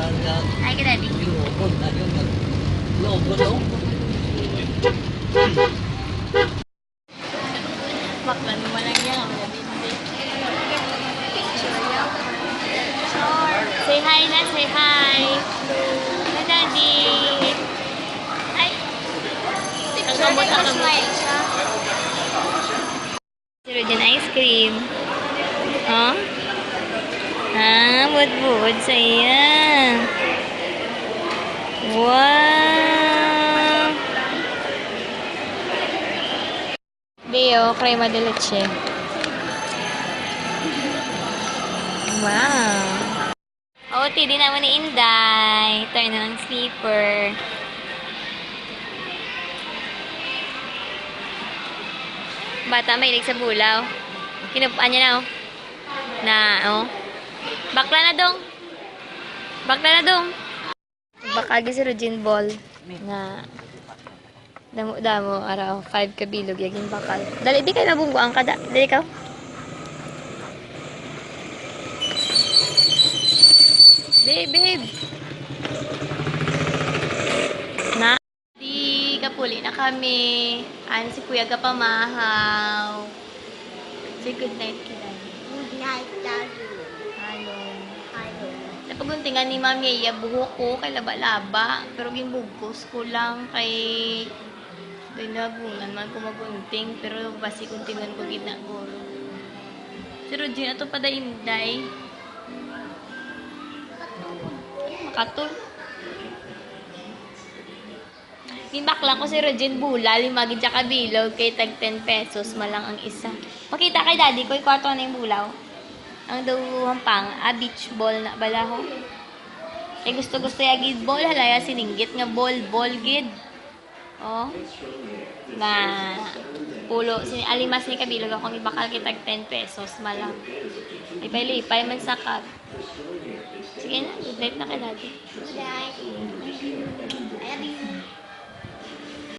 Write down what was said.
Hi ka, Daddy. Baklan mo lang yan. Ang bindi. Say hi na, say hi. Hi, Daddy. Hi. Ang kamot, ang kamot. Si Rodin ice cream. Oh? Ah, buod-buod sa iya. Wow! Deo, crema de leche. Wow! Oh, di naman ni Inday. Turn na ng sleeper. Bata, mahilig sa bulaw. Kinupuan niya na, oh. Na, oh. Bakla na dong. Bakla na dong. Baka si Rujin Ball na damo-damo araw 5 kabilog yaging bakal. Dali di kayo nabungguan ka da. Dali ka. Babe, babe. Na di kapuli na kami. Ano si Kuya Gapamahaw. Say good night kay Daddy. Good night, Daddy. Hello. Hello. Napaguntingan ni Mami Iya buhok ko kay laba-laba. Pero ginbugkos ko lang kay dinagungan man ko magunting. Pero basi guntingan ko gid na guro. Si Regina ato pa inday. Makatul. Ginbaklang ko si Regine Bula, lima gid siya kabilog kay tag 10 pesos malang ang isa. Pakita kay daddy ko, ikwarto na yung bulaw. Ang daw pang ah, beach ball na bala ho. Eh gusto gusto ya gid ball halaya sininggit nga ball ball gid. Oh. Na pulo si alimas ni kabilog akong ibakal kay tag 10 pesos malang. Lipay-lipay man sa cup. Sige na, good night na kay daddy. Good night.